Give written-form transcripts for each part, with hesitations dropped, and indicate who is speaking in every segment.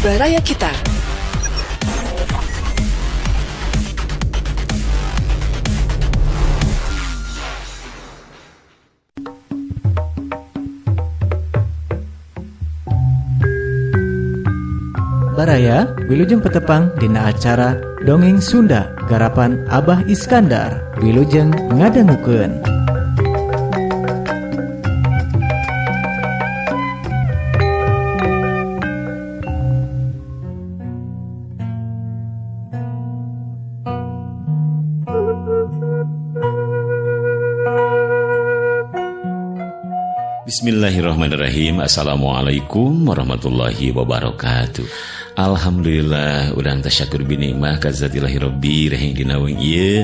Speaker 1: Baraya Kita.
Speaker 2: Baraya, Wilujeng Petepang dina acara Dongeng Sunda garapan Abah Iskandar. Wilujeng ngadangukeun.
Speaker 3: Bismillahirrahmanirrahim. Assalamualaikum warahmatullahi wabarakatuh. Alhamdulillah urang tasyakur binikmah kazatillahi rabbi reheng dina wengi ieu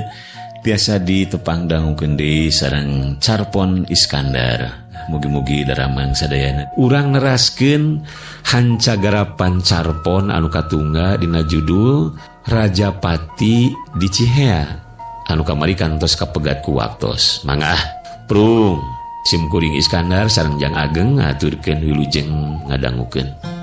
Speaker 3: tiasa ditepang dangukeun deui sareng Carpon Iskandar. Mugi-mugi daramang sadayana. Urang neraskeun hanca garapan Carpon anu katungga dina judul Rajapati di Cihea anu kamari kantos kapegat ku waktos. Mangga ah, prung. Sim kuring Iskandar sareng Jang Ageng ngaturkeun wilujeng ngadangukeun.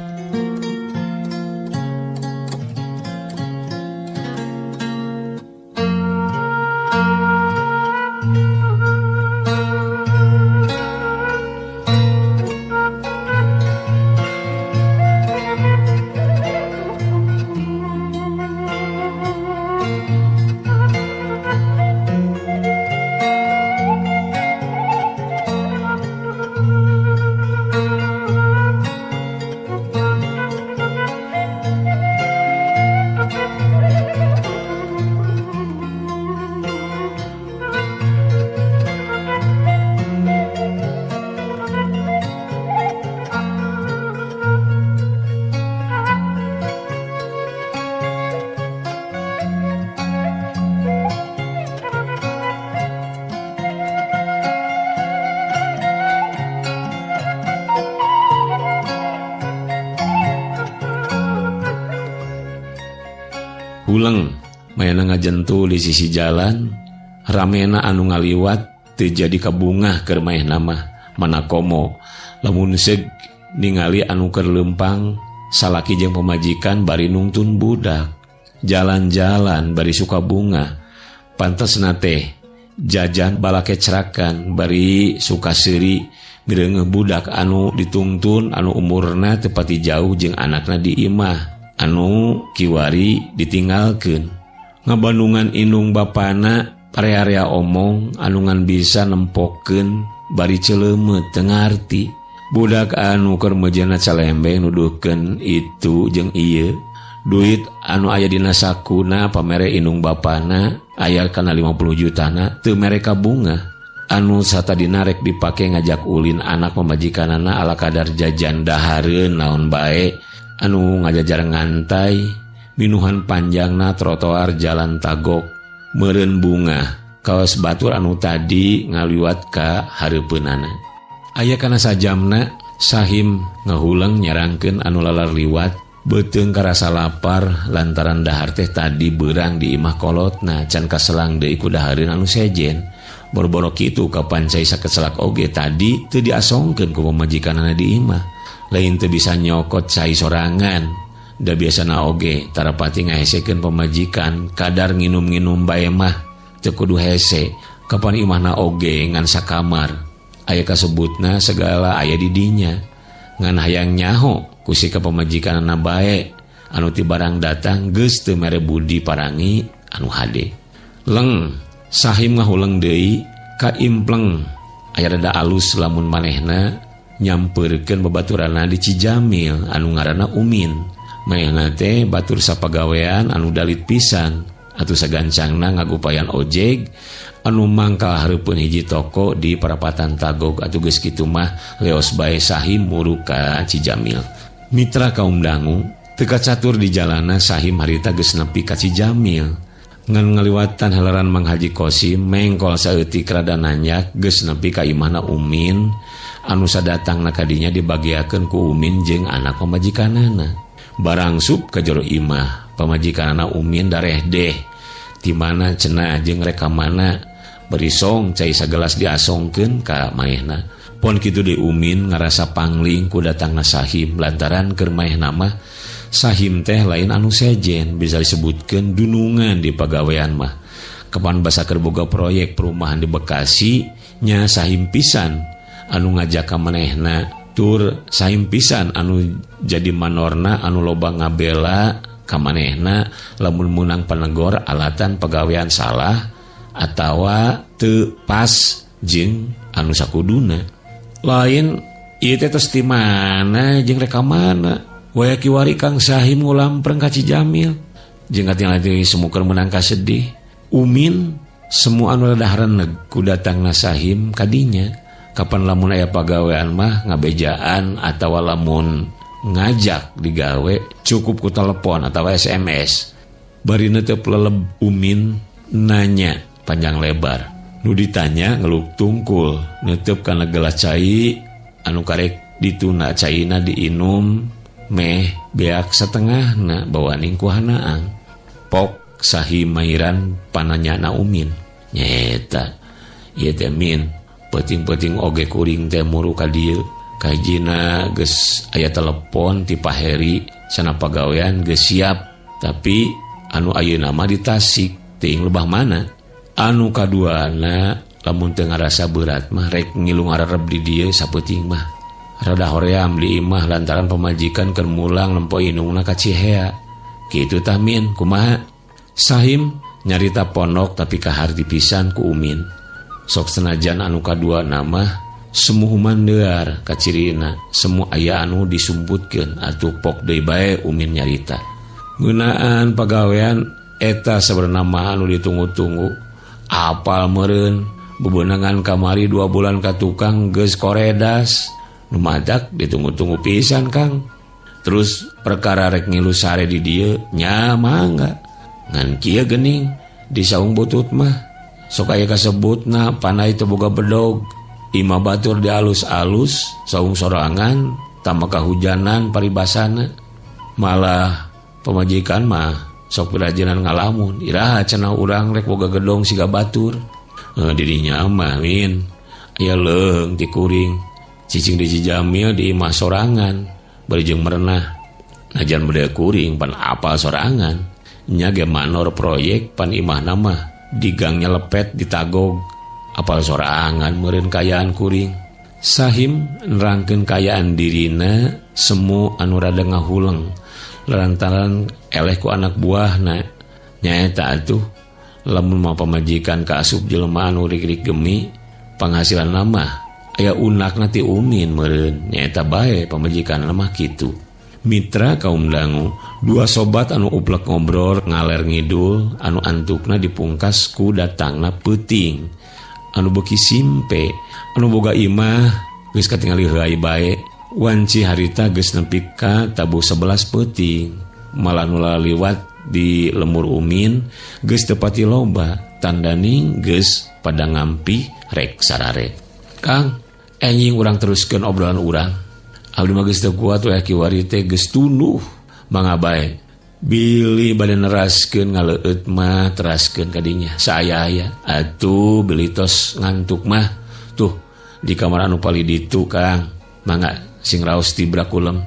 Speaker 3: Huleng mayana ngajentu di sisi jalan, ramena anu ngaliwat teu jadi kabungah keur maehna mah mana komo lamun seug ningali anu keur leumpang salaki jeung pamajikan bari nungtun budak jalan-jalan bari suka bunga pantesna teh jajan balakecrakan bari suka seuri mireungeuh budak anu ditungtun anu umurna teu pati jauh jeung anakna di imah anu kiwari ditinggalkeun. Ngabandungan indung bapana area-area omong anu ngan bisa nempokeun bari celeumeuh teu ngarti. Budak anu keur meujeuhna calembeng nuduhkeun itu jeung ieu. Duit anu aya dina sakuna pamere indung bapana aya kana 50 jutana teu mere ka bunga. Anu satadina rek dipake ngajak ulin anak pamajikanana ala kadar jajan dahareun naon bae anu ngajajar ngantai minuhan panjangna trotoar jalan Tagok meureun bunga kaos batur anu tadi ngaliwat ka hareupeunana. Aya kana sajamna Sahim ngahuleng nyarangkeun anu lalar liwat beuteung karasa lapar lantaran dahar teh tadi beurang di imah kolotna can kaselang deui ku dahareun anu sejen. Boro-boro kitu kapan cai sakecelak oge tadi teu diasongkeun ku pamajikanana di imah. Lain teu bisa nyokot cai sorangan. Da biasana oge tarapati ngahesekeun pamajikan kadar nginum-nginum bae mah teu kudu hese. Kapan imahna oge ngan sakamar. Aya kasebutna segala aya di dinya. Ngan hayang nyaho ku sikap pamajikanana bae anu ti barang datang geus teu mere budi parangi anu hade. Leng Sahim ngahuleng deui ka impleng aya rada alus lamun manehna nyampeurkeun babaturanna di Cijamil anu ngaranna Umin. Manehna teh batur sapagawean anu dalit pisan atuh sagancangna ngagupayan ojek anu mangkal hareupeun hiji toko di parapatan Tagog atuh geus kitu mah leos bae Sahim muruk ka Cijamil. Mitra kaum dangu teu kacatur di jalana Sahim harita geus nepi ka Cijamil. Ngan ngaliwatan halaran Mang Haji Kosim mengkol saeutik rada nanyak geus nepi ka imahna Umin anu sadatangna kadinya dibagiakeun ku Umin jeung anak pamajikanana. Barang sup ka jero imah pamajikanana Umin dareh deh ti mana cenah jeung reka mana berisong cai sagelas diasongkeun ka manehna. Pon kitu deui Umin ngarasa pangling ku datangna Sahim lantaran keur manehna mah Sahim teh lain anu sejen bisa disebutkeun dunungan di pagawean mah. Kapan basa keur boga proyek perumahan di Bekasi nya Sahim pisan anu ngajak ka manehna tur Sahim pisan anu jadi manorna anu loba ngabela ka manehna lamun meunang panegor alatan pagawean salah atawa teu pas jeung anu sakuduna. Lain ieu teh tos ti mana jeung rek ka mana? Waya kiwari Kang Sahim ngulampreng ka Cijamil jeung katingali semu keur meunang kasedih. Umin semua anu rada hareneg ku datangna Sahim kadinya. Kapan lamun aya pagawean mah ngabejaan atawa lamun ngajak digawe cukup ku telepon atawa SMS. Bari netep leleb Umin nanya panjang lebar. Nu ditanya ngeluk tungkul netep kana gelas cai anu karek dituna caina diinum meh beak setengahna bawaning ku hanaang. Pok Sahim mairan pananyana Umin. Nyeta ieu teh min peuting-peuting oge kuring teh muru ka dieu. Kahijina geus aya telepon ti Pak Heri sana pagawean geus siap tapi anu ayeuna mah di Tasik teuing lebah mana. Anu kaduana lamun teu ngarasa berat mah rek ngilu ngarareb di dieu sapeuting mah. Rada hoream di imah lantaran pamajikan keur mulang nempo indungna ka Cihea. Kitu tah min kumaha? Sahim nyarita pondok tapi kaharti pisan ku Umin. Sok senajan anu kadua nama semu humandear kacirina semu aya anu disumputkeun atuh pok deui bae Umin nyarita. Ngeunaan pagawean eta sabenerna mah anu ditunggu-tunggu. Apal meureun bebenangan kamari 2 bulan ka tukang geus koredas. Nu madak ditunggu-tunggu pisan Kang. Terus perkara rek ngilu sare di dieu nya mangga. Ngan kieu geuning di saung butut mah sok aya kasebutna panai teu boga bedog. Imah batur di alus-alus saung sorangan tambah kahujanan paribasana. Malah pamajikan mah sok pirajenan ngalamun. Iraha cenah urang rek boga gedong siga batur. Dirinya mah min aya leung ti kuring. Cicing di Cijamil di imah sorangan bari jeung merenah. Najan bade kuring pan apal sorangan. Nya ge manor proyek pan imahna mah di gangnya lepet ditagog. Apal sorangan meureun kayaan kuring. Sahim nerangkeun kayaan dirina semu anu rada ngahuleng lantaran eleh ku anak buahna. Nyaeta atuh lamun mah pamajikan kaasup jelema anu rik-rik gemi panghasilan mah aya unakna ti Umin meureun nyaeta bae pamajikanna mah kitu. Mitra kaum dangu dua sobat anu uplek ngobrol ngaler ngidul anu antukna dipungkas ku datangna peuting anu beuki simpe anu boga imah geus katingali heureuy bae wanci harita geus nepi ka tabuh 11 peuting malah nu laliwat di lemur Umin geus teu pati loba tandaning geus pada ngampi rek sarare. Kang enjing urang teruskeun obrolan urang. Abdi mah geus teu kuat we kiwari teh geus tunduh mangga bae. Bilih bade neraskeun ngaleueut mah teraskeun kadinya saaya-aya. Atuh bilih tos ngantuk mah tuh di kamar anu palih ditu Kang. Mangga sing raos tibra kulem.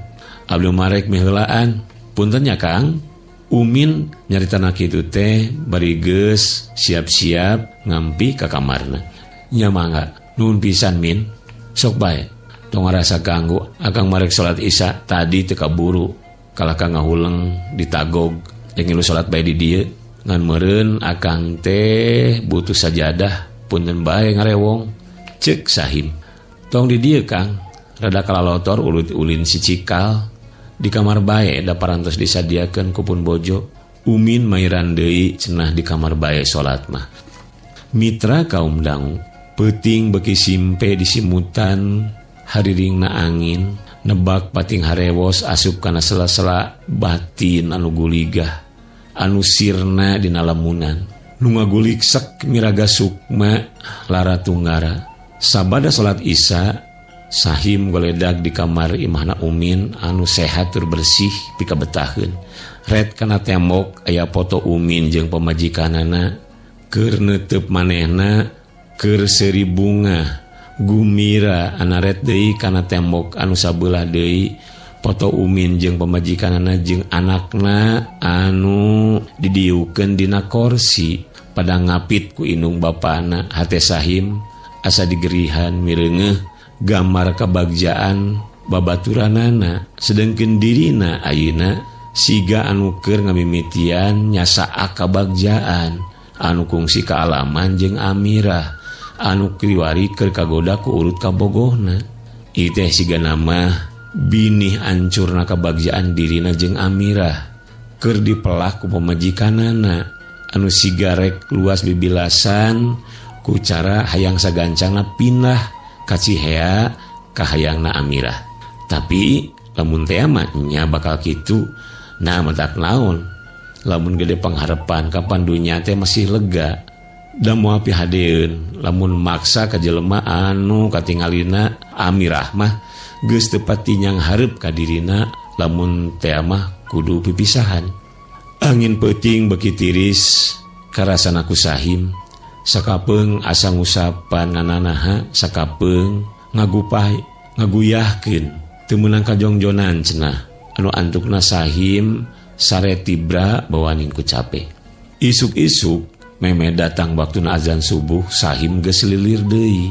Speaker 3: Abdi mah rek miheulaan. Punten nya Kang. Umin nyaritana kitu teh bari geus siap-siap ngampi ka kamarna. Nya mangga nuhun pisan min. Sok bae. Tong ngarasa ganggu akang marek salat isya tadi teu kaburu kalah ka ngahuleng ditagog rek ngilu salat bae di dieu ngan meureun akang teh butuh sajadah punten bae ngarewong ceuk Sahim. Tong di dieu Kang rada kalalotor ulut ulin si cikal di kamar bae da parantos disadiakeun ku pun bojo. Umin mairan deui cenah di kamar bae salat mah. Mitra kaum dangu peuting beuki simpe disimutan hariringna angin nebak pating harewos asup kana sela-sela batin anu guligah anu sirna dina lamunan nu ngagulik sek miraga sukma lara tunggara. Sabada salat isya Sahim goledag di kamar imahna Umin anu sehat tur bersih pikabetaheun. Ret kana tembok aya foto Umin jeung pamajikanana keur neuteub manehna keur seuri bunga gumira anaret deui kana tembok anu sabelah deui Foto Umin jeung pamajikanana jeung anakna anu didiukeun dina korsi pada ngapit ku indung bapana. Hate Sahim asa digerihan mireungeuh gambar kabagjaan babaturanana, sedengkeun dirina ayeuna siga anu keur ngamimitian nyasaa kabagjaan anu kungsi kaalaman jeung Amirah anu kiwari keur kagoda ku urut kabogohna. Ieu teh siga nama binih ancurna kabagjaan dirina jeung Amirah keur dipelak ku pamajikanana anu siga rek luas bibilasan ku cara hayang sagancangna pindah ka Cihea ka hayangna Amirah. Tapi lamun teh mah nya bakal kitu, nah matak naon lamun gede pangharepan kapan dunya teh masih lega da moal pihadeun lamun maksa ka jelema anu katingalina Amirah mah geus teu pati nyang hareup ka dirina lamun teh mah kudu pipisahan. Angin peuting beuki tiris karasana ku Sahim, sakapeung asa ngusapan ngananaha, sakapeung ngagupah ngaguyahkeun teu meunang kajongjonan cenah anu antukna Sahim sare tibra bawaning ku cape. Isuk-isuk meme datang waktuna azan subuh, Sahim geus lilir deui.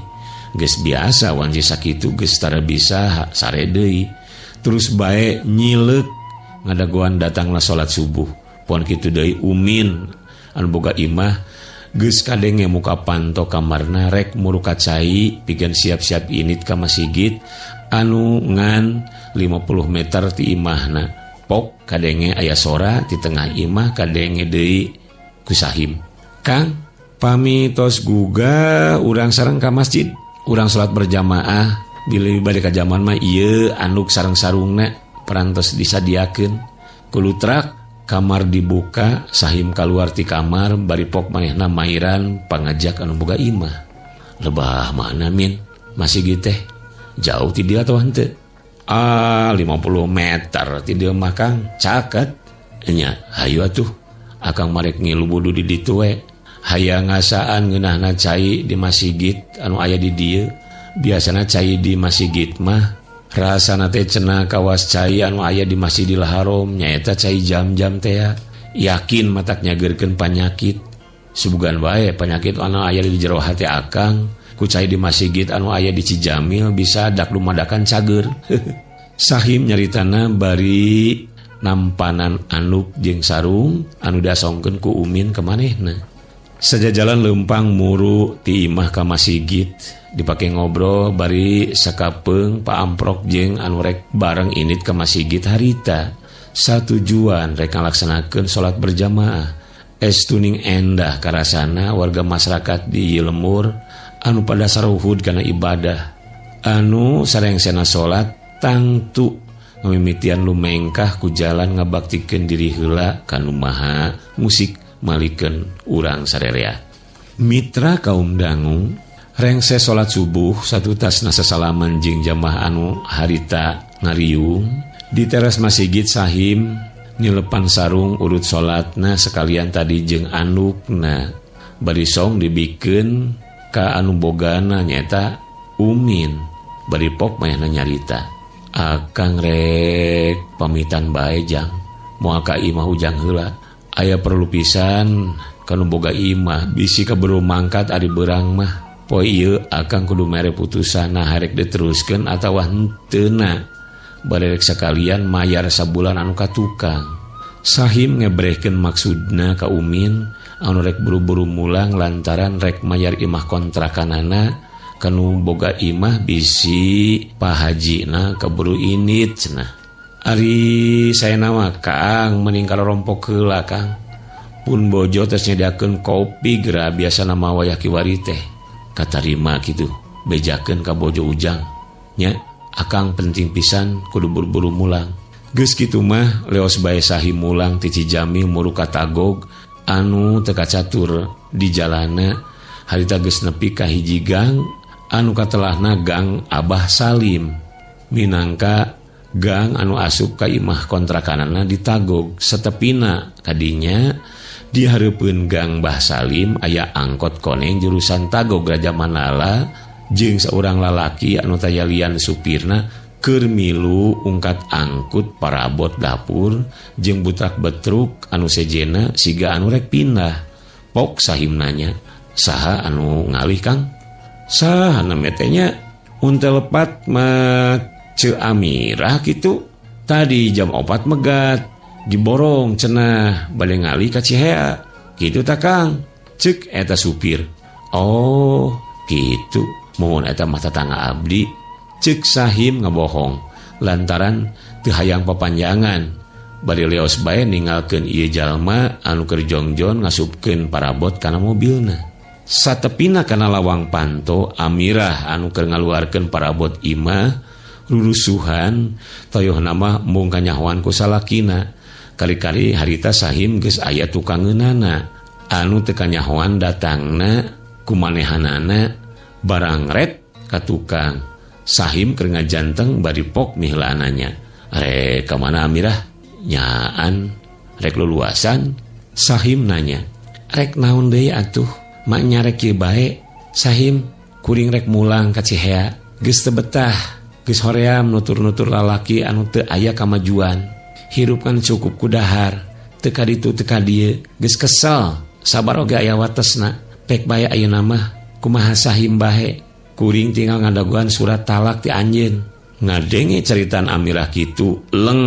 Speaker 3: Geus biasa wanci sakitu geus tara bisa sare deui. Terus bae nyileuk ngadagoan datangna salat subuh. Pon kitu deui Umin anu boga imah geus kadenge muka panto kamarna rek muruka cai pikeun siap-siap init ka masigit anu ngan 50 meter ti imahna. Pok kadenge aya sora di tengah imah kadenge deui ku Sahim. Kang, pami tos guga urang sareng ka masjid, urang salat berjamaah. Bilih bade ka jaman mah ieu anduk sareng sarungna parantos disadiakeun. Kulutrak kamar dibuka, Sahim kaluar ti kamar bari pok manehna mairan pangajak anu boga imah. Lebah mana min masih teh jauh ti dieu atawa henteu? Ah, 50 meter ti dieu mah Kang, caket. Nya, hayu atuh. Akang marek ngilu budu di ditu we. Hayang ngasaan ngeunahna cai di masjid anu aya di dieu. Biasana cai di masjid mah rasana teh cenah kawas cai anu aya di Masjidil Haram nyaeta cai jam-jam teh. Yakin matak nyageurkeun panyakit. Subugan wae panyakit anu aya di jero hate akang ku cai di masjid anu aya di Cijamil bisa dak lumadakan cager. Sahim nyaritana bari nampanan anduk jeung sarung anu dasongkeun ku Umin ka manehna. Sajajalan leumpang muru ti imah ka masigit dipake ngobrol bari sakapeung paamprok jeung anu rek bareng init ka masigit harita. Satujuan rek ngalaksanakeun salat berjamaah. Es tuning endah karasana warga masyarakat di lembur anu pada saruhud kana ibadah. Anu sarengsena salat tangtu ngamimitian lumengkah ku jalan ngabaktikeun diri heula ka nu maha musik malikeun urang sarerea. Mitra kaum dangu rengse salat subuh satutasna sasalaman jeung jamaah anu harita ngariung di teras masjid. Sahim nyelepan sarung urut salatna sekalian tadi jeung andukna bari song dibikeun ka anu bogana nyaeta Umin. Bari pok manehna nyarita, akang rek pamitan bae jang, moal ka imah ujang heula, aya perlu pisan kanu boga imah bisi kaburu mangkat ari beurang mah. Poe ieu akang kudu mere putusan nah rek diteruskeun atawa henteu na. Bari rek sakalian mayar sabulan anu ka tukang. Sahim ngebrehkeun maksudna ka Umin anu rek buru-buru mulang lantaran rek mayar imah kontrakanana kanu boga imah bisi pahajina kaburu init cenah. Ari saena mah Kang mending karompok heula Kang. Pun bojo tos nyediakeun kopi geura biasana mah wayah kiwari teh. Katarima kitu bejakeun ka bojo ujang nya akang penting pisan kudu buru-buru mulang. Geus kitu mah leos bae Sahim mulang ti Cijamil muru ka Tagog anu teu kacatur di jalana. Harita geus nepi ka hiji gang anu katelahna gang Abah Salim minangka gang anu asup ka imah kontrakanana di Tagog. Setepina kadinya di hareupeun gang Bah Salim aya angkot koneng jurusan Tagog Raja Manala jeung saurang lalaki anu tayalian supirna Keur milu ungkat angkut parabot dapur jeung butrak betruk anu sejena siga anu rek pindah. Pok Sahim nanya, saha anu ngalih Kang? Saha namanya mun teu lepat mah Ceu Amirah kitu. Tadi jam 4 megat diborong cenah bade ngalih ka Cihea. Kitu ta Kang? Ceuk eta supir. Oh, kitu. Mun eta mah tatangga abdi. Ceuk Sahim ngabohong lantaran teu hayang papanjangan. Bari leos bae ninggalkeun ieu jalma anu keur jongjon ngasupkeun parabot kana mobilna. Satepina kana lawang panto Amirah anu keur ngaluarkeun parabot imah rurusuhan toyohna mah mung kanyahoan ku salakina. Kali-kali harita Sahim geus aya tukangeunana anu teu kanyahoan datangna kumanehanana barang ret ka tukang. Sahim keur ngajanteng bari pok miheulaananya. Rek ka mana Amirah? Nyaan rek luluasan. Sahim nanya, rek naon deui atuh? Mak nyarek kieu bae. Sahim kuring rek mulang ka Cihea. Geus teu betah, geus hoream nutur-nutur lalaki anu teu aya kamajuan. Hirup kan cukup ku dahar, teu ka ditu teu ka dieu, geus kesel. Sabar oge aya watesna. Pek bae ayeuna mah kumaha Sahim bae. Kuring tinggal ngadaguan surat talak ti anjeun. Ngadenge ceritaan Amirah kitu, leng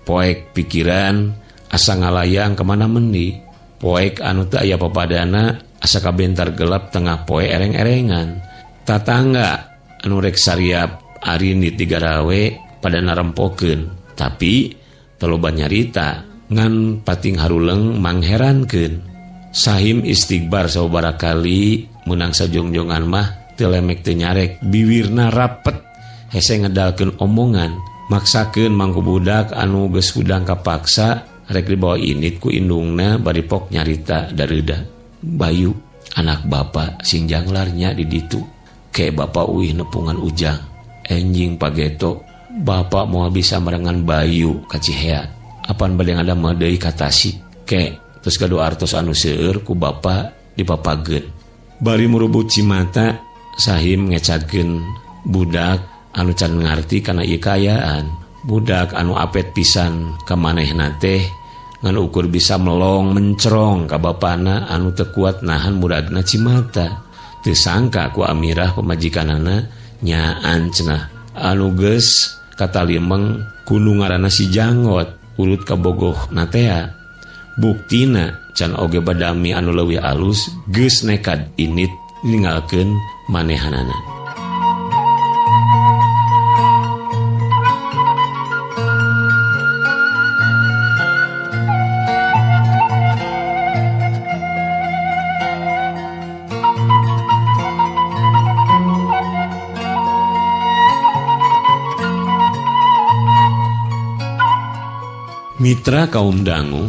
Speaker 3: poek pikiran asa ngalayang kemana mendi. Poek anu teu aya papadana asa kabentar gelap tengah poe ereng-erengan. Tatangga anu rek sariap arinit digarawe pada narempokeun, tapi teu loba nyarita ngan pating haruleng mangherankeun. Sahim istighbar sababaraha kali meunang sajongjongan mah teu lemek teu nyarek, biwirna rapet hese ngedalkeun omongan, maksakeun mangku budak anu geus hudang kapaksa rek dibawa init ku indungna bari pok nyarita dareuda. Bayu anak bapa sing janglarnya di ditu, ke bapa uih nepungan ujang. Enjing pageto bapa moal bisa merengan Bayu ka Cihea. Apan bade ngadamel deui ka Tasik ke terus gaduh artos anu seueur ku bapa dipapageun. Bari murubut cimata Sahim ngecagkeun budak anu can ngarti kana ieu kaayaan. Budak anu apet pisan ka manehna teh ngan ukur bisa melong mencerong ka bapana anu teu kuat nahan muragna cimata. Teu sangka ku Amirah pamajikanana nyaan cenah anu geus katalimeng kudu ngaranna si Janggot urut kabogoh natea. Buktina can oge badami anu leuwih alus geus nekad init ninggalkeun manehanana. Mitra kaum dangu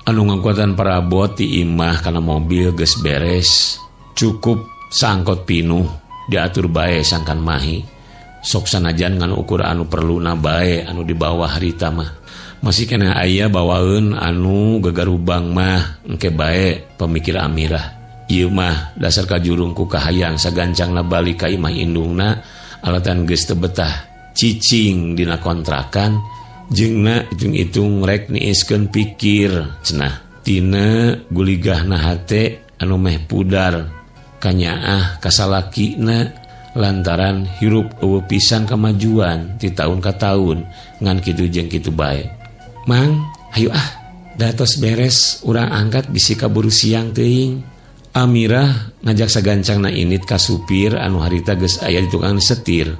Speaker 3: anu ngangkuatan parabot ti imah kana mobil geus beres, cukup sangkot pinuh diatur bae sangkan mahi. Sok sanajan ngan ukur anu perluna bae anu di bawah harita mah. Masih kena aya bawaeun anu gagarubang mah engke bae pemikir Amirah. Ieu mah dasar kajurung ku kahayang sagancangna balik ka imah indungna alatan geus teu betah cicing dina kontrakan jeung hitung-hitung rek niiskeun pikir cenah. Tina guligahna hate anu meh pudar kanyaah kasalakina lantaran hirup eueuh pisan kamajuan ti taun ka taun ngan kitu jeung kitu bae. Mang, hayu ah, datos beres urang angkat bisi kaburu siang teuing. Amirah ngajak sagancangna init ka supir anu harita geus aya di tukang setir.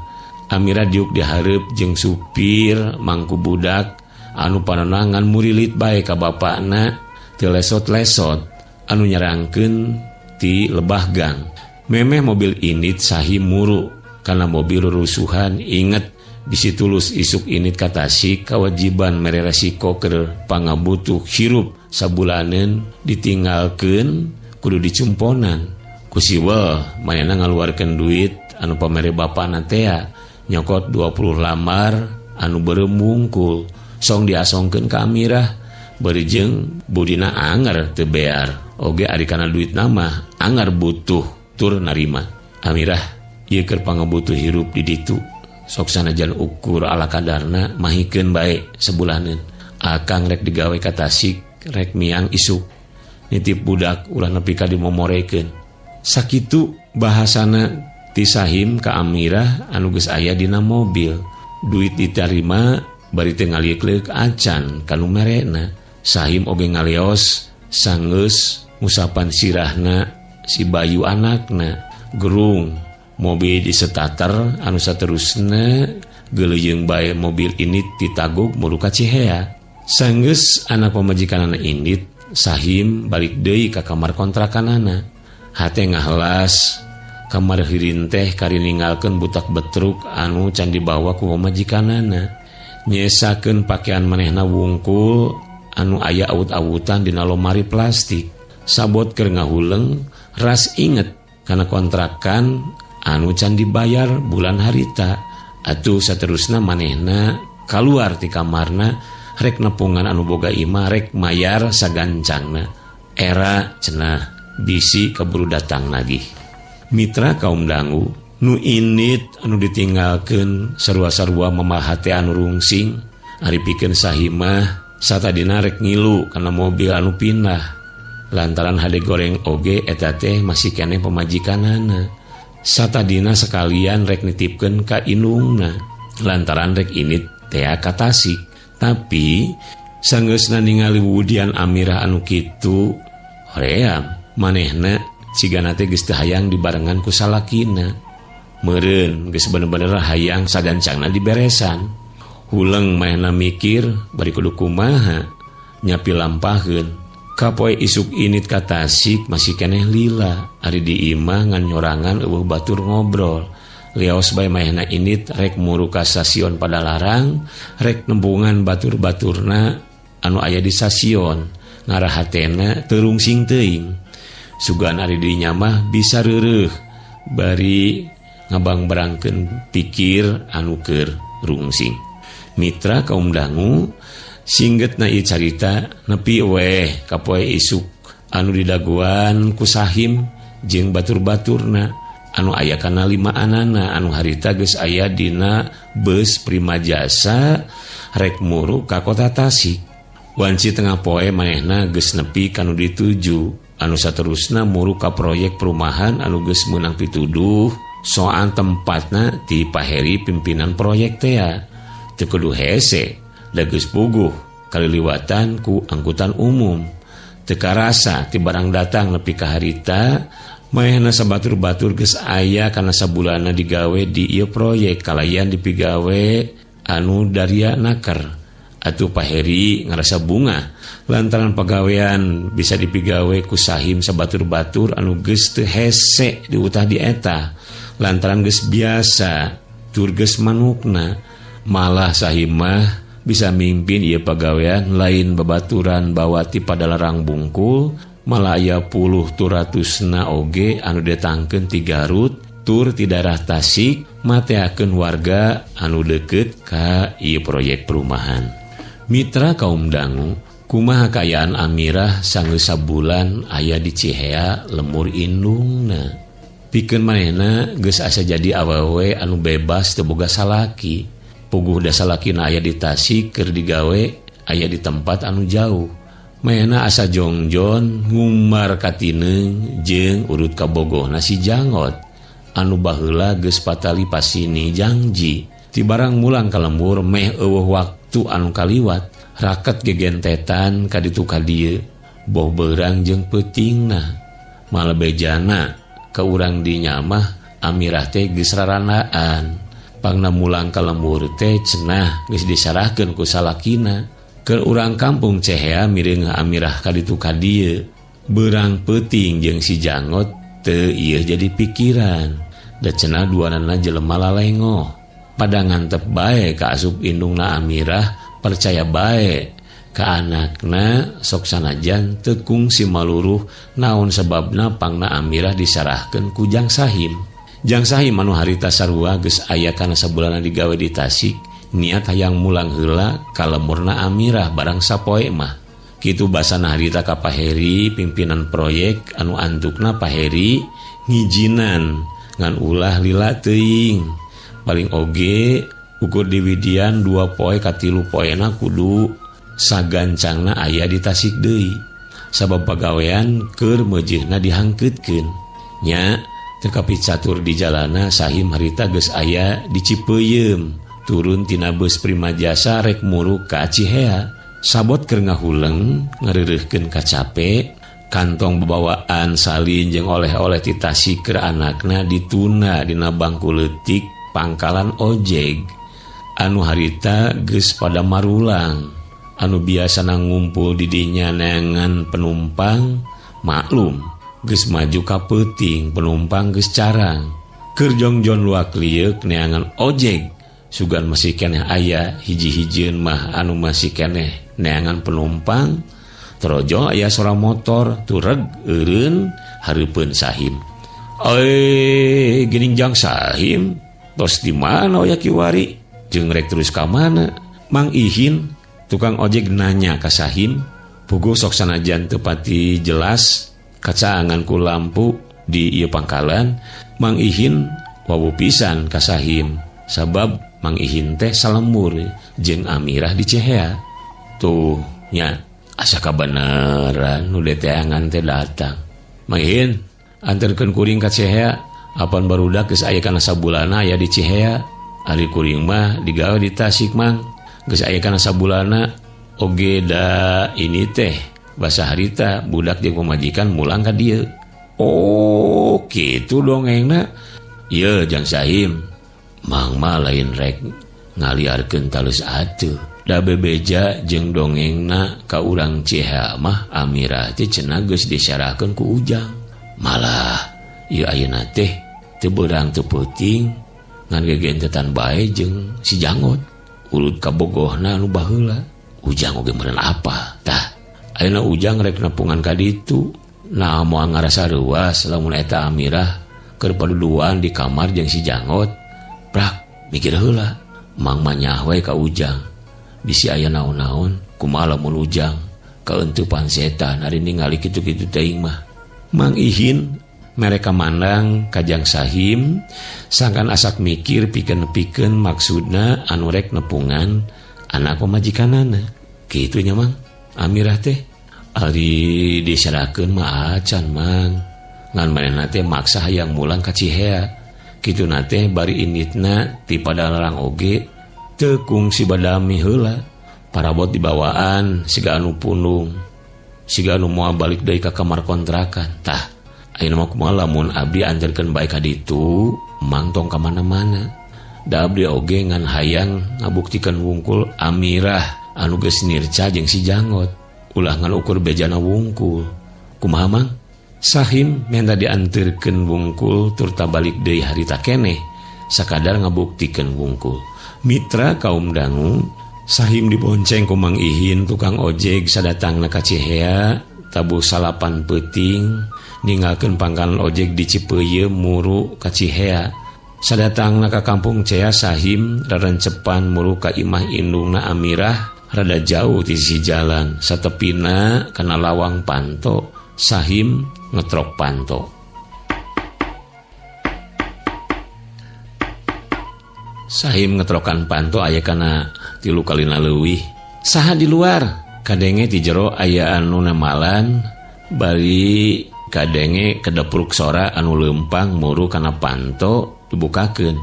Speaker 3: Amirah diuk dihareup jeung supir mangku budak anu panonangan murilit bae ka bapakna teu lesot-lesot anu nyerangkeun ti lebah gang. Memeh mobil init Sahim muru kana mobil rusuhan inget bisi tulus isuk init ka Tasik kawajiban mere resiko keur pangabutuh hirup sabulaneun ditinggalkeun kudu dicumponan. Ku siwel manehna ngaluarkeun duit anu pamere bapana tea nyokot 20 lamar anu beureum wungkul song diasongkeun ka Amirah bari jeung budina anger teu bear oge ari kana duit mah anger butuh tur narima. Amirah ieu keur pangabutuh hirup di ditu. Sok sanajan ukur ala kadarna mahikeun bae sebulaneun. Akang rek digawe ka Tasik rek miang isuk. Nitip budak ulah nepi ka dimomorekeun. Sakitu bahasana ti Sahim ka Amirah anu geus aya dina mobil. Duit ditarima bari teu ngaliuk-liuk acan ka nu merena. Sahim oge ngalios sanggeus ngusapan sirahna si Bayu anakna. Gerung mobil disetater anu saterusna geuleuyeung bae mobil ini ditagug muru ka Cihea. Sanggeus anak pamajikanana indit, Sahim balik deui ka kamar kontrakanana. Hate ngahelas kamar hirin teh kari ninggalkeun butak betruk anu can dibawa ku pamajikanana. Nyesakeun pakaian manehna wungkul anu aya awut-awutan dina lomari plastik. Sabot keur ngahuleng ras inget kana kontrakan anu can dibayar bulan harita. Atuh saterusna manehna kaluar ti kamarna rek nepungan anu boga imah rek mayar sagancangna. Era cenah bisi keburu datang nagih. Mitra kaum dangu nu indit anu ditinggalkeun sarua-sarua mamahate anu rungsing. Ari pikeun Sahimah satadina rek ngilu kana mobil anu pindah lantaran hade goreng oge eta teh masih keneh pamajikanana. Satadina sekalian rek nitipkeun ka indungna lantaran rek init tea ka Tasik. Tapi sanggeusna ningali wudian Amirah anu kitu hoream manehna cigana teh geus teu hayang dibarengan ku salakina. Meureun geus bener-bener hayang sagancangna diberesan. Huleng manehna mikir bari kudu kumaha nyapi lampaheun. Kapoe isuk init ka Tasik masih keneh lila. Ari di imah ngan nyorangan eueuh batur ngobrol. Liaos bae manehna init rek muru ka stasiun Padalarang, rek nembungan batur-baturna anu aya di stasiun. Ngarah hatena teu rungsing teuing. Sugan ari dinya mah bisa reureuh bari ngabangbarangkeun pikir anu keur rungsing. Mitra kaum dangu singgetna ieu carita nepi weh kapoe isuk anu didaguan ku Sahim jeung batur-baturna anu aya kana lima anana anu harita geus aya dina beus Prima Jasa rek muru ka kota Tasik. Wanci tengah poe manehna geus nepi kanu dituju anu saterusna muru ka proyek perumahan anu geus meunang pituduh soan tempatna ti Pak Heri pimpinan proyek tea. Teu kudu hese da geus puguh kaliliwatan ku angkutan umum. Teu karasa ti barang datang nepi ka harita manehna sabatur-batur geus aya kana sabulanna digawe di ieu proyek kalayan dipigawe anu daria naker. Atuh Pak Heri ngarasa bunga lantaran pagawean bisa dipigawe ku Sahim sabatur-batur anu geus teu hese diutah di eta lantaran geus biasa tur geus manukna. Malah Sahim mah bisa mimpin ieu pagawean lain babaturan bawati Padalarang bungkul, malah aya puluh turatusna oge anu datangkeun ti Garut tur ti daerah Tasik mateakeun warga anu deukeut ka ieu proyek perumahan. Mitra kaum dangu, kumaha kaayaan Amirah sanggeus sabulan aya di Cihea lemur indungna. Pikeun manehna geus asa jadi awewe anu bebas teu boga salaki. Puguh da salakina aya di Tasik keur digawe aya di tempat anu jauh. Manehna asa jongjon ngumbar katineung jeung urut kabogohna si Janggot anu baheula geus patali pasini jangji. Ti barang mulang ka lembur meh eueuh waktu anu kaliwat, raket gegentetan ka ditu ka dieu, boh beurang jeung peutingna. Malah bejana ka urang dinya mah Amirah teh geus rarandaan. Pangna mulang ka lembur teh cenah geus disarahkeun ku salakina. Keur urang kampung Cehea mireung Amirah ka ditu ka dieu. Beurang peuting jeung si Janggot teu ieu jadi pikiran. Da cenah duanana jelema lalengoh. Pada ngantep bae ka asup indungna Amirah, percaya bae ka anakna sok sanajan teu kungsi maluruh naon sebabna pangna Amirah disarahkeun ku Jang Sahim. Jang Sahim anu harita sarua geus aya kana sabulanan digawe di Tasik, niat hayang mulang heula ka lemurna Amirah barang sapoe mah. Kitu basana harita ka Pak Heri pimpinan proyek anu antukna Pak Heri ngijinan ngan ulah lila teuing. Paling oge ukur diwidian 2 poe ka 3 poena kudu sagancangna aya di Tasik deui. Sabab pagawean keur meujeuhna dihangkeutkeun. Nya teu kapicatur di jalana Sahim harita geus aya di Cipeuyeum. Turun tina beus Prima Jasa rek muruk ka Cihea. Sabot keur ngahuleng ngareureuhkeun kacape, kantong bebawaan salin jeung oleh-oleh ti Tasik keur anakna dituna dina bangku leutik pangkalan ojek. Anu harita geus pada marulang, anu biasana ngumpul di dinya neangan penumpang, maklum geus maju ka peuting penumpang geus carang. Keur jongjon luak lieuk neangan ojek, sugan masih keneh aya hiji-hijieun mah anu masih keneh neangan penumpang. Terojol aya sora motor tureg eureun hareupeun Sahim. Euy, geuning jang Sahim, tos di mana oya kiwari? Jeung rek terus ka mana? Mang Ihin tukang ojek nanya ka Sahim, puguh sok sanajan teu pati jelas kacaangan ku lampu di ieu pangkalan. Mang Ihin wawu pisan ka Sahim, sabab Mang Ihin teh salembur jeung Amirah di Cihea. Tuh nya asa kabeneran nu deteangan teh datang. Mang Ihin anterkeun kuring ka Cihea, apan barudak geus aya kana sabulana aya di Cihea. Ari kuring mah digawe di Tasik Mang, geus aya kana sabulana oge da ini teh basa harita budak jeung pamajikan mulang ka dieu. Oh, kitu dongengna. Ieu jang Sahim, Mang mah lain rek ngaliarkeun talus atuh. Da bebeja jeung dongengna ka urang Cihea mah Amirah teh cenah geus disyarahkeun ku Ujang. Malah ieu ayeuna teh teu beurang teu peuting ngan gegentetan bae jeung si Janggot. Urut kabogohna anu baheula. Ujang oge meureun apa? Tah, ayeuna Ujang rek nepungan ka ditu. Nah, moal ngarasa reuas lamun eta Amirah keur paduduan di kamar jeung si Janggot. Prak, mikir heula. Mang mah nyaah we ka Ujang. Bisi aya naon-naon, kumaha lamun Ujang kaentupan setan ari ningali kitu-kitu teuing mah. Mang Ihin mereka mandang kajang Sahim sangkan asak mikir pikeun-pikeun maksudna anu rek nepungan anak pamajikanana. Kitu nya Mang, Amirah teh ari disarahkeun mah acan Mang. Ngan manehna teh maksa hayang mulang ka Cihea. Kituna teh bari inditna ti Padalarang oge teu kungsi badami heula. Parabot dibawaan siga anu pundung, siga anu moal balik deui ka kamar kontrakan. Tah, ayeuna mah kumaha lamun abdi anterkeun bae ka ditu, Mang tong ka mana-mana. Da abdi oge ngan hayang ngabuktikeun wungkul Amirah anu geus nirca jeung si Janggot. Ulah ngan ukur bejana wungkul. Kumaha Mang? Sahim menta dianterkeun wungkul turta balik deui harita keneh sakadar ngabuktikeun wungkul. Mitra kaum dangu, Sahim dibonceng ku Mang Ihin tukang ojek sadatangna ka Cihea tabuh salapan peuting ninggalkeun pangkalan ojek di Cipeuyeum muru ka Cihea. Sadatangna ka kampung Cea Sahim rarencepan muru ka imah indungna Amirah rada jauh ti sisi jalan satepina kana lawang panto. Sahim ngetrok panto. Sahim ngetrokan panto aya kana 3 kalina leuwih. Saha di luar? Kadenge ti jero aya anu nemalan bari kadenge kedepruk sora anu leumpang muru kana panto dibukakeun.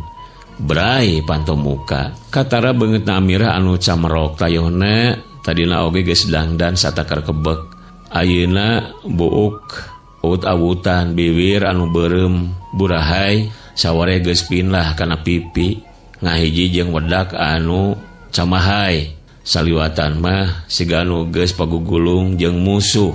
Speaker 3: Brai panto muka. Katara beungeutna Amirah anu camerok tayohna tadina oge geus dangdan satakar kebek. Ayeuna buuk awut-awutan biwir anu beureum burahai saware geus pinlah kana pipi ngahiji jeung wedak anu camahai. Saliwatan mah siga anu geus pagugulung jeung musuh.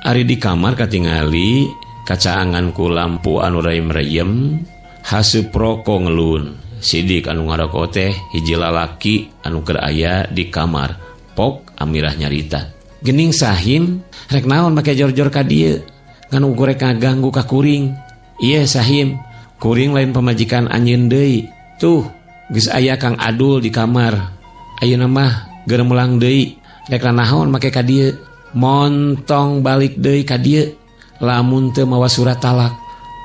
Speaker 3: Ari di kamar katingali kacaangan ku lampu anu reyem-reyem haseup roko ngelun. Sidik anu ngaroko teh hiji lalaki anu keur aya di kamar. Pok Amirah nyarita, gening Sahim rek naon make jor-jor ka dieu ngan ukur rek ngaganggu ka kuring. Ieu Sahim, kuring lain pamajikan anjeun deui. Tuh geus aya Kang Adul di kamar. Ayeuna mah geus mulang deui. Rek naon make ka dieu? Montong balik deui ka dieu lamun teu mawa surat talak.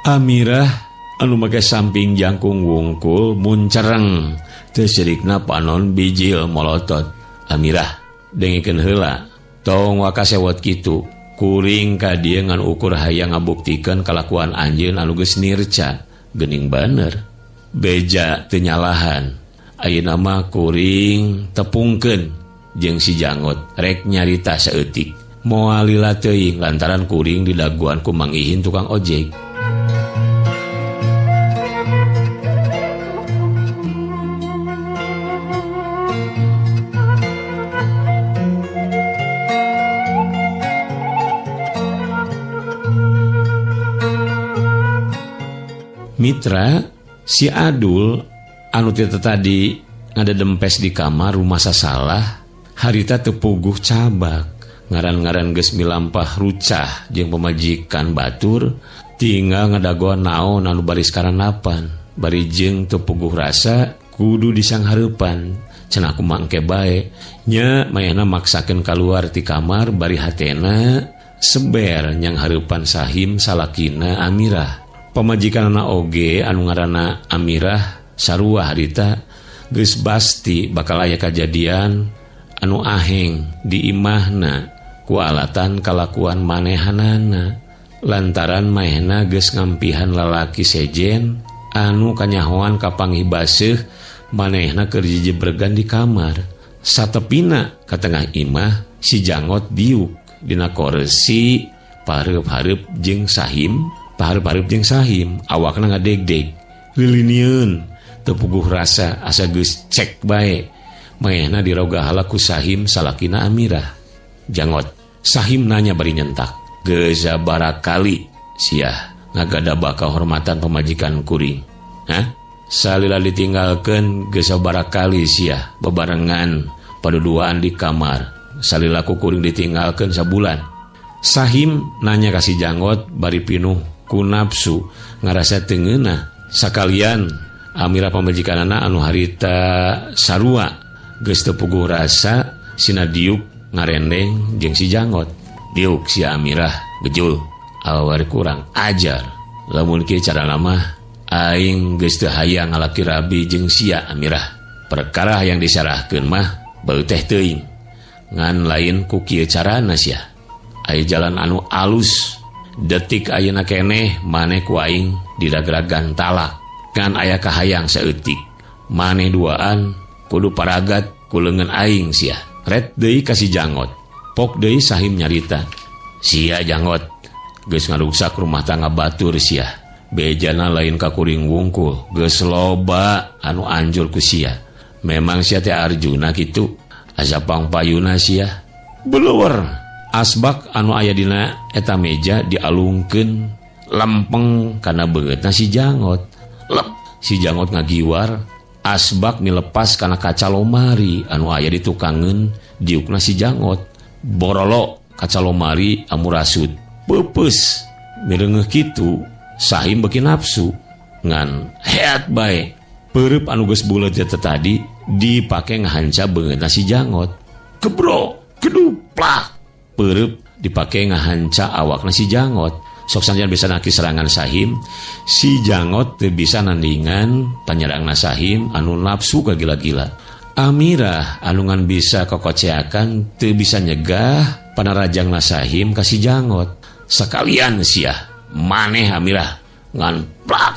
Speaker 3: Amirah Anu make samping jangkung wungkul muncereng teu sirikna panon bijil molotot. Amirah dengekeun heula tong waka sewot kitu. Kuring ka dieu ngan ukur hayang ngabuktikeun kalakuan anjeun anu geus nirca. Geuning bener. Beja teu nyalahan. Ayeuna mah kuring tepungkeun jeung si Janggot rek nyarita saeutik. Moal lila teuing lantaran kuring didaguan ku Mang Ihin tukang ojek. Mitra si Adul anu teu tadi ngadedempes di kamar rumah sasalah harita teu puguh cabak ngaran-ngaran geus milampah rucah jeung pamajikan batur tinggal ngadagoan naon anu baris karanapan bari jeung teu puguh rasa kudu disanghareupan cenah kumaha engke bae nya mayana maksakeun kaluar ti kamar bari hatena seber nyang hareupan Sahim salakina Amirah. Pamajikanana oge anu ngaranna Amirah sarua harita geus basti bakal aya kajadian anu aheng di imahna ku alatan kalakuan manehanana lantaran manehna geus ngampihan lalaki sejen anu kanyahoan kapanggih baseuh manehna keur jijebregan di kamar. Satepina ka tengah imah si Janggot diuk dina koresi pareup-hareup jeung Sahim. Pahareup-hareup jeung Sahim awakna ngadegdeg lilinieun teu puguh rasa asa geus cek bae manehna dirogahala ku Sahim salakina Amirah. Janggot Sahim nanya bari nyentak geus barakali sia ngagadaba kahormatan pamajikan kuring. Hah? Salila ditinggalkeun geus barakali sia bebarengan paduduaan di kamar salila ku kuring ditinggalkeun sabulan. Sahim nanya ka si Janggot bari pinuh ku nafsu ngarasa teu ngeunah. Sakalian Amirah pamajikanana anu harita sarua geus teu puguh rasa sina diuk ngarendeng jeung si Janggot. Diuk si Amirah gejul awari kurang ajar lamun kieu carana mah aing geus teu hayang ngalaki rabi jeung sia Amirah. Perkara yang disarahkeun mah beu teh teuing ngan lain ku kieu carana sia. Aya jalan anu alus detik ayeuna keneh maneh ku aing didagragan talak ngan aya kahayang saeutik maneh duaan kudu paragat ku leungeun aing sia. Ret deui ka si Janggot pok deui Sahim nyarita sia Janggot geus ngaruksak rumah tangga batur sia bejana lain ka kuring wungkul geus loba anu anjur ku sia. Memang sia teh Arjuna kitu asa pangpayuna sia beluwer. Asbak anu aya dina eta meja dialungkeun lempeng kana beungeutna si Janggot. Lep si Janggot ngagiwar asbak milepas kana kaca lomari anu aya di tukangeun diukna si Janggot. Borolo kaca lomari amurasut peupeus mireungeuh kitu Sahim beuki nafsu ngan heat bae peureub anu geus buleut teh tadi dipake ngahanca beungeutna si Janggot. Kebro keduplak peureub dipake ngahanca awakna si Janggot. Sok sanajan bisa naki serangan Sahim, si Janggot teu bisa nandingan panyerangna Sahim anu nafsu kagila-gila. Amirah anu ngan bisa kokoceakan teu bisa nyegah panarajangna Sahim ka si Janggot. Sakalian sia maneh Amirah ngan plak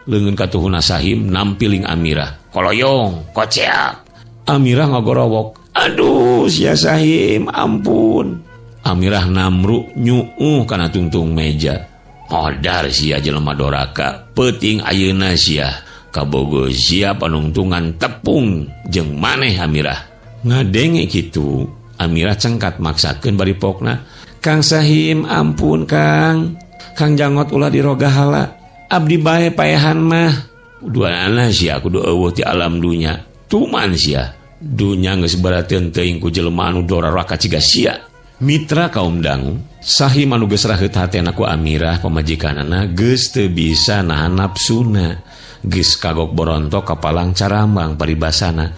Speaker 3: leungeun katuhuna Sahim nampiling Amirah koloyong koceak. Amirah ngagorowok aduh sia Sahim ampun. Amirah namru nyuuh kana tungtung meja. Modar sia jelema doraka peuting ayeuna sia kabogo sia panungtungan tepung jeung maneh Amirah. Ngadenge kitu Amirah cengkat maksakeun bari pokna Kang Sahim ampun Kang. Kang Janggot ulah dirogahala abdi bae paehan mah. Duanana sia kudu eueuh ti alam dunya. Tuman sia dunya geus barateun teuing ku jelema anu doraka ciga sia. Mitra kaum dangu Sahim anu geus raheut hatena ku Amirah pamajikanana geus teu bisa nahan nafsuna geus kagok borontok kapalang carambang paribasana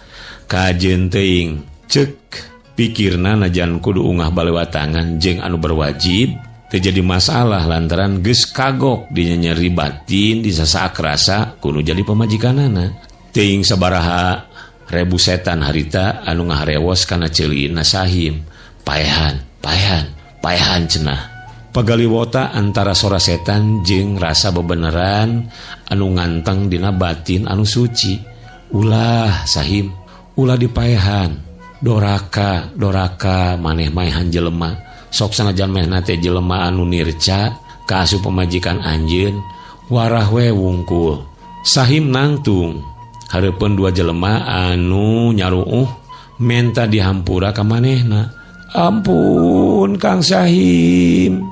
Speaker 3: kajeun teuing ceuk pikirna najan kudu ungah balewatangan jeung anu berwajib Teu jadi masalah lantaran geus kagok dina nyeri batin disasaak rasa ku nu jadi pamajikanana. Teuing sabaraha rebu setan harita anu ngaharewos kana ceulina Sahim. Paehan, paehan, paehan cenah. Pagaliwota antara sora setan jeung rasa bebeneran anu nganteng dina batin anu suci. Ulah Sahim, ulah dipaehan. Doraka, doraka maneh maehan jelema. Sok sanajan manehna teh jelema anu nirca kaasup pamajikan anjeun warah we wungkul. Sahim nangtung hareupeun dua jelema anu nyaruuh menta dihampura ka manehna. Ampun Kang Sahim,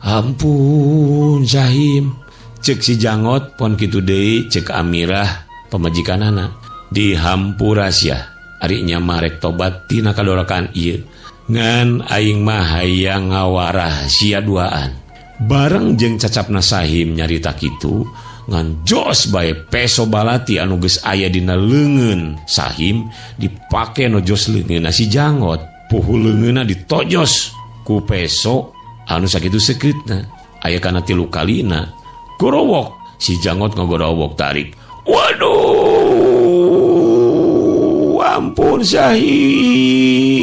Speaker 3: ampun Sahim, cek si Jangot pon kitu deui cek Amirah pamajikanana. Dihampura sia ari nya mah rek tobat tina kadorakaan ieu. Ngan aing mah hayang ngawarah sia duaan. Bareng jeung cacapna Sahim nyarita kitu, ngan jos bae peso balati anu geus aya dina leungeun Sahim dipake nojos leungeunna si Jangot. Puhu leungeunna ditojos ku peso anu sakitu sekeutna. Aya kana 3 kalina. Gorowok si Jangot ngagorowok tarik. Waduh, ampun Sahim.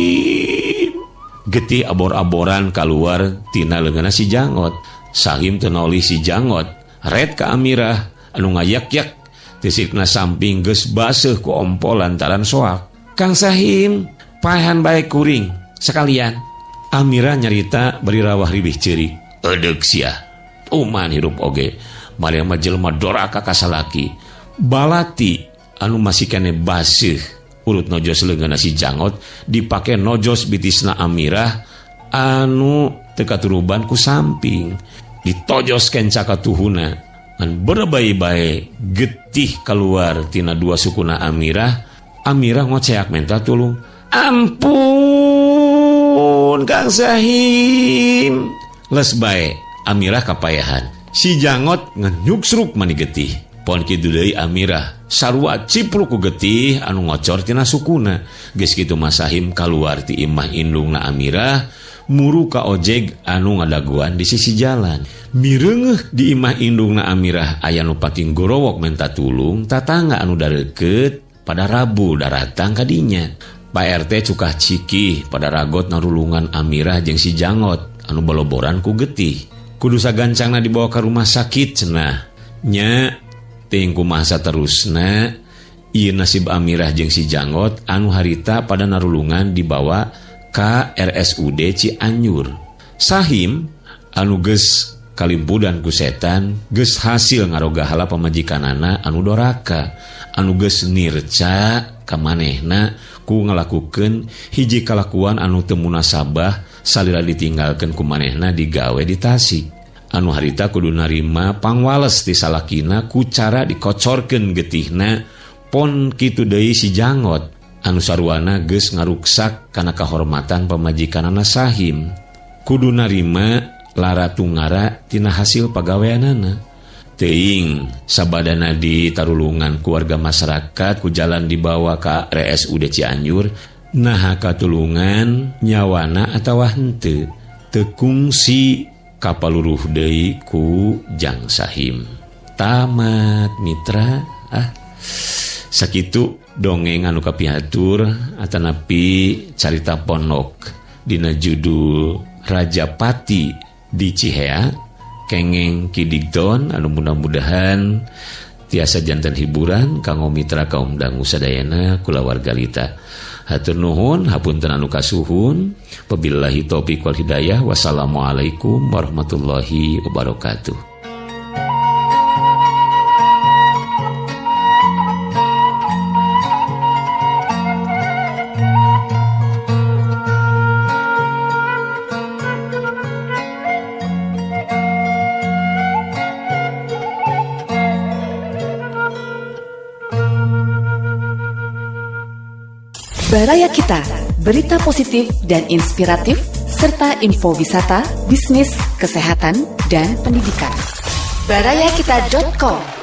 Speaker 3: Getih abor-aboran kaluar tina leungeunna si Jangot. Sahim teu nolih si Jangot, ret ka Amirah anu ngayak-yak tisikna samping geus baseuh ku ompol lantaran soak. Kang Sahim, paehan bae kuring sekalian. Amirah nyarita bari rawah ribih ceurik. Edeuk sia. Uman hirup oge. Maneh mah jelema doraka ka salaki. Balati anu masih kene baseuh urut nojos leungeunna si Jangot dipake nojos bitisna Amirah anu teu katuruban ku samping. Ditojos kenca katuhuna ngan berebay-bae getih keluar tina dua sukuna Amirah. Amirah ngoceak menta tulung. Ampun Kang Sahim. Les bae Amirah kapayahan. Si Jangot ngenyuksruk mani getih. Pon kitu deui Amirah sarua cipruk ku getih anu ngocor tina sukuna. Geus kitu mah Sahim kaluar ti imah indungna Amirah muru ka ojeg anu ngadaguan di sisi jalan. Mireungeuh di imah indungna Amirah aya nu pating gorowok menta tulung tatangga anu dareukeut pada Rabu daratang ka dinya. Pak RT cukah cikih pada ragot narulungan Amirah jeung si Jangot anu baloboran ku getih. Kudu sagancangna dibawa ka rumah sakit cenah. Nya teuing kumaha saterusna ieu nasib Amirah jeung si Jangot anu harita pada narulungan dibawa ka RSUD Cianjur. Sahim anu geus kalimpudan ku setan geus hasil ngarogahala pamajikanana anu doraka anu geus nirca ka manehna ku ngalakukeun hiji kalakuan anu teu munasabah salila ditinggalkeun ku manehna digawe di Tasik. Anu harita kudu narima pangwales ti salakina ku cara dikocorkeun getihna pon kitu deui si Jangot anu saruana geus ngaruksak kana kahormatan pamajikanana Sahim. Kudu narima lara tungara tina hasil pagaweanana. Teuing sabadana di tarulungan keluarga masyarakat ku jalan dibawa ka RSUD Cianjur naha katulungan nyawana atawa henteu teu kungsi kapaluruh deui ku Jang Sahim. Tamat mitra. Sakitu dongeng anu kapihatur atanapi carita pondok dina judul Raja Pati di Cihea kengeng Ki Digdon anu mudah-mudahan tiasa janten hiburan kanggo mitra kaum dangu sadayana kulawarga lita. Hatur nuhun, hapunten anu kasuhun. Wabillahi taufik wal hidayah. Wassalamualaikum warahmatullahi wabarakatuh.
Speaker 1: Baraya Kita, berita positif dan inspiratif, serta info wisata, bisnis, kesehatan, dan pendidikan. Barayakita.com.